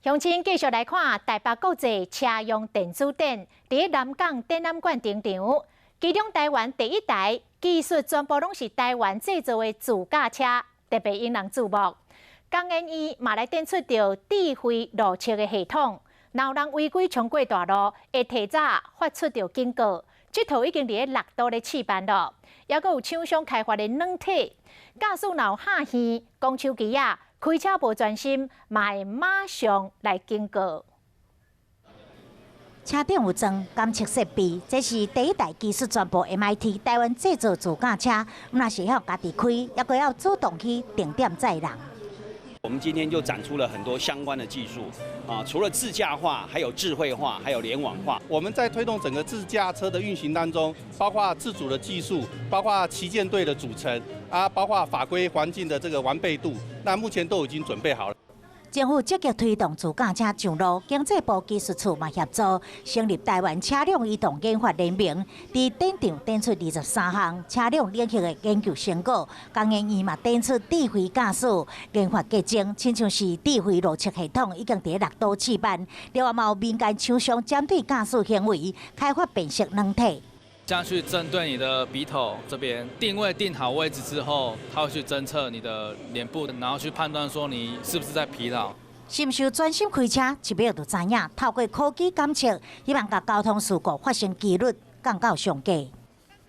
鄉親繼續來看台北國際車用電子展，佇南港展覽館登場。其中台灣第一台技術全部攏是台灣製造的自駕車，特別引人注目。工研院嘛來展出著智慧路測的系統，若有人違規衝過大路，會提早發出著警告。這套已經佇咧六都咧試辦囉，猶閣有廠商開發的軟體，駕駛若有嚇耳、講手機仔、開車無專心，嘛會馬上來警告。車頂有裝監測設備，這是第一代技術全部 MIT 台灣製造自駕車，毋但是會曉家己開，猶閣會曉主動去定點載人。我們今天就展出了很多相關的技術，啊，除了自駕化，還有智慧化，還有聯網化。我們在推動整個自駕車的運行當中，包括自主的技術，包括旗艦隊的組成，啊，包括法規環境的這個完備度，那目前都已經準備好了。政府積極推動自駕車上路，經濟部技術處嘛協助成立台灣車輛移動研發聯盟，佇展場展出23項車輛領域的研究成果。工研院嘛展出智慧駕駛研發結晶，親像是智慧路測系統已經佇六都試辦。另外嘛有民間廠商針對駕駛行為開發辨識軟體。這樣去針對你的鼻頭這邊定位定好位置之後，它會去偵測你的臉部，然後去判斷說你是不是在疲勞。是毋是專心開車，一秒就知影。透過科技監測，希望共交通事故發生機率降到上低。